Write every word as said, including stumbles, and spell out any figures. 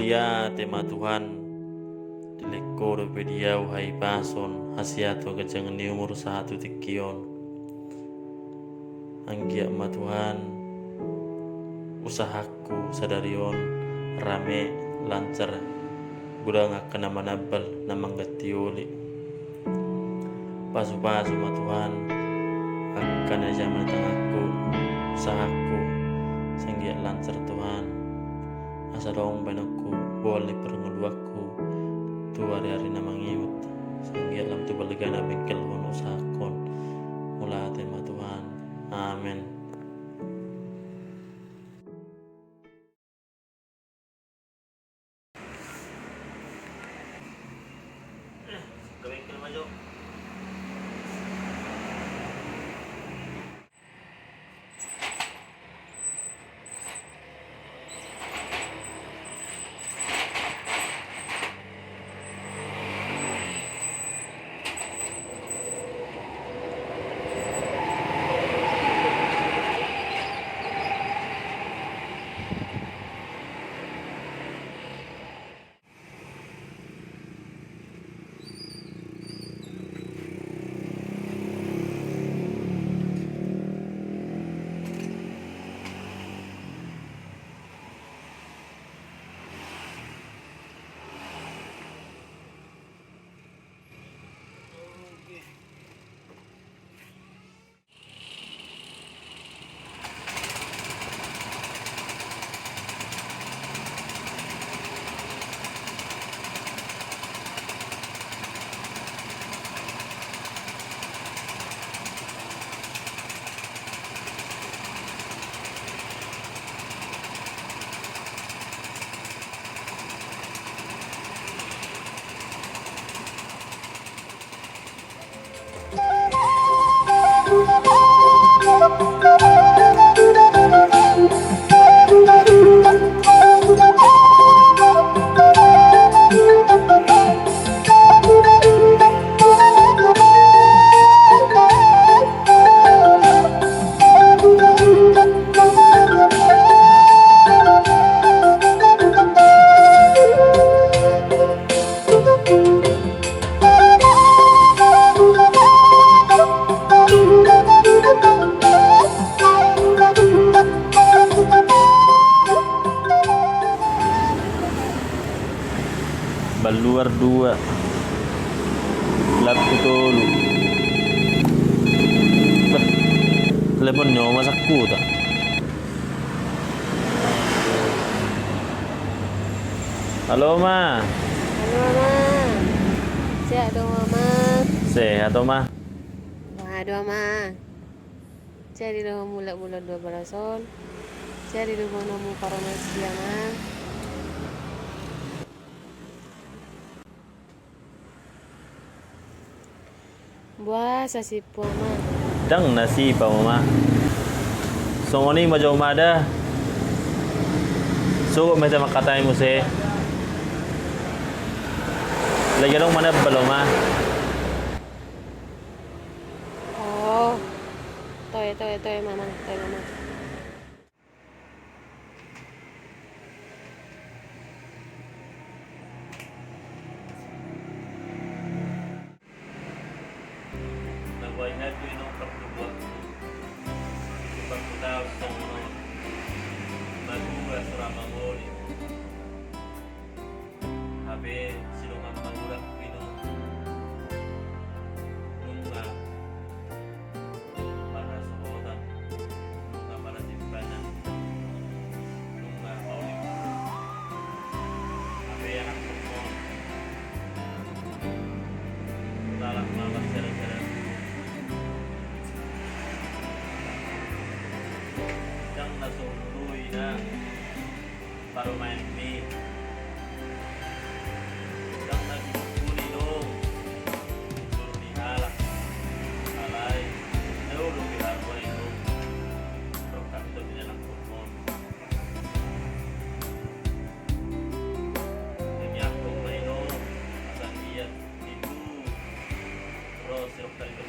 Ia tema Tuhan, dilehon Ho dope di ahu hahipason, hasiaton, ganjang ni umur sahat tu tingki on. Anggiat ma Tuhan, usahaku sadari on rame, lancar, godang angka na manambal, na mangganti oli. Pasupasu ma Tuhan angka na di jala ni tanganku, usahaku, sai anggiat lancar Tuhan. Asa adong baenonku bohal ni parngoluanku tu ari-ari na mangihut, sai anggiat lam tu balga na bengkelhon usahahon. Mauliate ma Tuhan. Amen. Baluar dua. Lampu tolu. Bah, telepon ni Oma Sangkuta. Halo, Oma. Halo, Oma. Sehat do, Oma? Sehat, Oma. Wah, do, Oma. Jadi do ho mulak bulan dua belas on. Jadi do ho bonomu parumaen i, Oma. Boasa sipam, Oma? Ndang na sipam, Oma. Songon i ma jo, Oma, da. Sogot ma hita mangkatai muse. Lagi adong manambal, Oma. Oh. Toe, toe, toe, Mama. Toe, Mama. Na boha i nangkin on partubuanku, tu parhutahon songon on, matua sura mangoli. Hape sidongan mangulak i do. Nunga marhasohotan, nunga marhatimbangan, nunga mauli. Hape anakkonmon, hutolak ma marsiaran-siaran. Ndang na so huoloi, Inang, parumaenmi. Ndang na gibuk uli do, jolo ni halak. Alai na olo pe haruai do. Rongkap do binanakkonmon. Tangiangkon ma i do, asa liat ninmu ro sirongkap do.